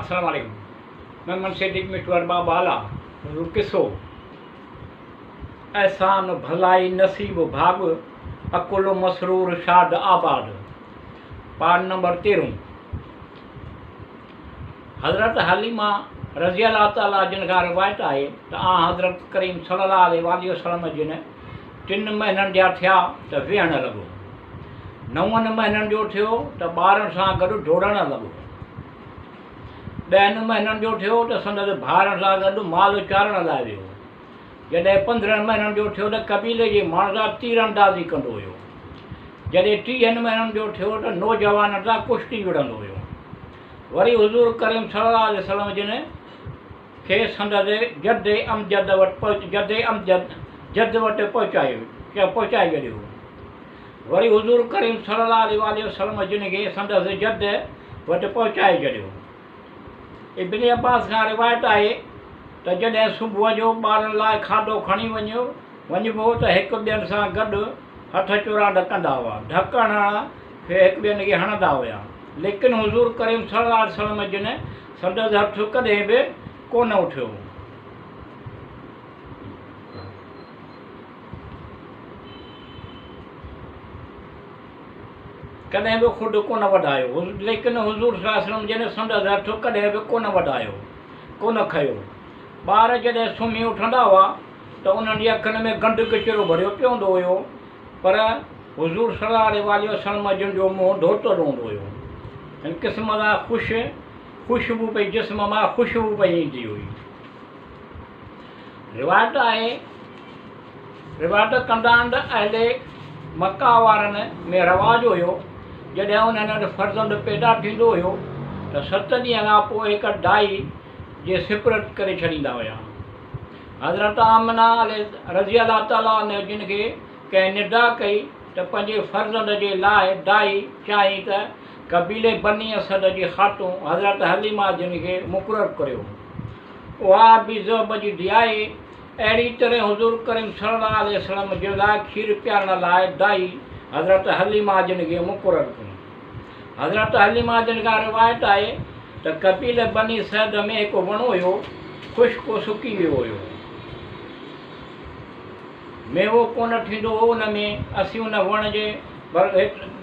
السلام عليڪم محمد صديق مٺو ارباب بالا حضور قصو احسان ڀلائي نصيب ڀاڳ عقل مسرور شاد آباد پارٽ نمبر تيرهون حضرت حليمه رضي الله تعالٰي جن کان روايت آهي ته آن حضرت ڪريم صلي الله عليه واٰله وسلم جن ٽن مهينن جا ٿيا ته ويهڻ لڳو. نون مهينن جو ٿيو ته ٻارن سان گڏ ڊوڙڻ لڳو. ڏهن مهينن جو ٿيو ته سندس ڀائرن سان گڏ مال چارڻ لاء ويو. جڏهن 15 مهينن جو ٿيو ته قبيلي جي ماڻهن سان تيراندازي ڪندو هيو. جڏهن 30 مهينن جو ٿيو ته نوجوانن سان ڪشتي وڙهندو هيو. وري حضور ڪريم صلي الله عليه وسلم جن کي سندس جد امجد وٽ جد امجد جد وٽ پهچايو پهچائي ڇڏيو. وري حضور ڪريم صلي الله عليه واٰله وسلم جن کي سندس جد وٽ پهچائي ڇڏيو. ابن عباس کان روايت آهي ته جڏهن صبح جو ٻارن لاء کاڌو کڻي وڃيو وڃبو ته هڪ ٻين سان گڏ هٿ چراند ڪندا هئا، ڌڪ هڻڻ کي هڪ ٻين کي هڻندا هيا، ليڪن حضور ڪريم صلي الله عليه وسلم جن سندس هٿ ڪڏهن به ڪونه اٿيو. ڪڏهن به خود ڪونه وڌايو، ليڪن حضور صلي الله عليه وسلم جن سندس هٿ ڪڏهن به ڪونه وڌايو، ڪونه کنيو. ٻار جڏهن سمهي اٿندا هئا ته انهن جي اکين ۾ گند ڪچرو ڀريو پيو هوندو هيو، پر حضور صلي الله عليه واٰله وسلم جن جو منهن ڌوتل هوندو هيو. هن قسم سان خوش خوشبو پئي جسم مان خوشبو پئي ايندي هئي. روايت آهي، روايت ڪندا آهن ته اهل مڪه وارن ۾ رواج هيو، جڏهن انهن وٽ فرزند پيدا ٿيندو هيو ته ست ڏينهن کان پوء هڪ دائي جي سپرد ڪري ڇڏيندا هيا. حضرت آمنه رضي الله تعالٰي عنه جن کي ڪنهن ندا ڪئي ته پنهنجي فرزند جي لاء دائي چيائين ته قبيلي بني اسد جي خاتون حضرت حليمه جن کي مقرر ڪريو. اها ابي ذئب جي ڌيء آهي. اهڙي طرح حضور ڪريم صلي الله عليه وسلم جن لاء کير پيارڻ لاء دائي حضرت حليمه جن کي مقرر ڪيو. حضرت حليمه جن کان روايت آهي ته قبيلي بني سعد ۾ هڪ وڻ هيو، خشڪ سڪي ويو هيو. ميوو ڪونه ٿيندو هو ان ۾، اسين ان وڻ جي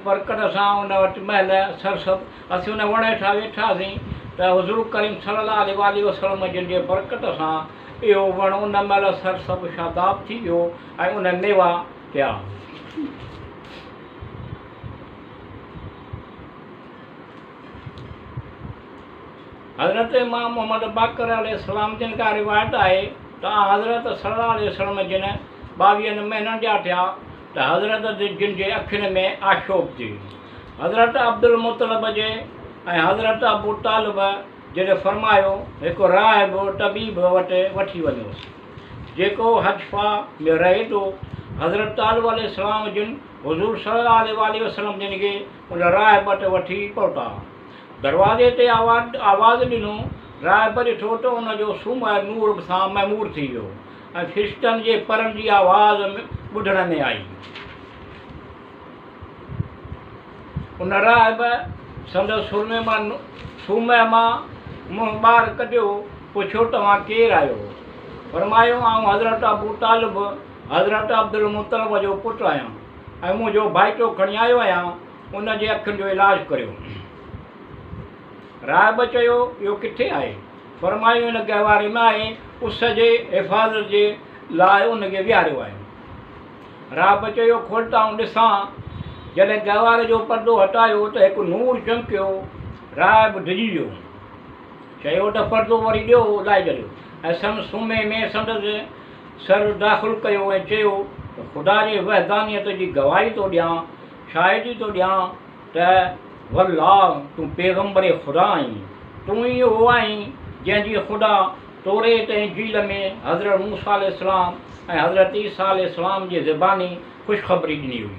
برڪت سان ان وٽ مهل سرسبز اسين ان وڻ هيٺان ويٺاسين ته حضور ڪريم صلي الله عليه واٰله وسلم جن جي برڪت سان اهو وڻ ان مهل سرسبز شاداب ٿي ويو ۽ ان ميوا پيا. حضرت امام محمد باقر عليه السلام جن کان روايت آهي ته آنحضرت صلي الله عليه وسلم جن ٻاويهن مهينن جا ٿيا ته حضرت جن جي اکين ۾ آشوب ٿي. حضرت عبدالمطلب جي ۽ حضرت ابو طالب جن فرمايو، هڪ راهب طبيب وٽ وٺي وڃوس، جيڪو حجفه ۾ رهي ٿو. حضرت طالب عليه السلام جن حضور صلي الله عليه واٰله وسلم جن کي ان راهب وٽ وٺي پهتا. دروازي تي آواز ڏنو. راهب ڏٺو ته ان جو صومعه نور سان معمور ٿي ويو ۽ فرشتن جي پرن جي آواز ٻڌڻ ۾ آئي. ان راهب سندس سرمي مان صومعه مان منهن ٻاهر ڪڍيو، پڇيو، توهان ڪير آهيو؟ فرمايو، آئون حضرت ابو طالب، حضرت عبدالمطلب جو پٽ آهيان ۽ منهنجو ڀائٽو کڻي آيو آهيان. ان جي اکين جو علاج ڪريو. راهب چيو، اهو ڪٿي آهي؟ فرمايو، ان گهواري ۾ آهي، اس جي حفاظت جي لاء ان کي ويهاريو آهي. راهب چيو، کول ته آئون ڏسان. جڏهن گهواري جو پردو هٽايو ته هڪ نور چمڪيو. راهب ڊڄي ويو. چيو ته پردو وري ڏيو، لائي ڇڏيو ۽ سن سومي ۾ سندس سر داخل ڪيو ۽ چيو ته خدا جي وحدانيت جي گواهي ٿو ڏيان شاهدي ٿو ڏيان ته والله تون پيغمبر خدا آهين، تون ئي اهو آهين جنهن جي خدا توريت ۽ انجيل ۾ حضرت موسيٰ عليه السلام ۽ حضرت عيسيٰ عليه السلام جي زباني خوشخبري ڏني هئي.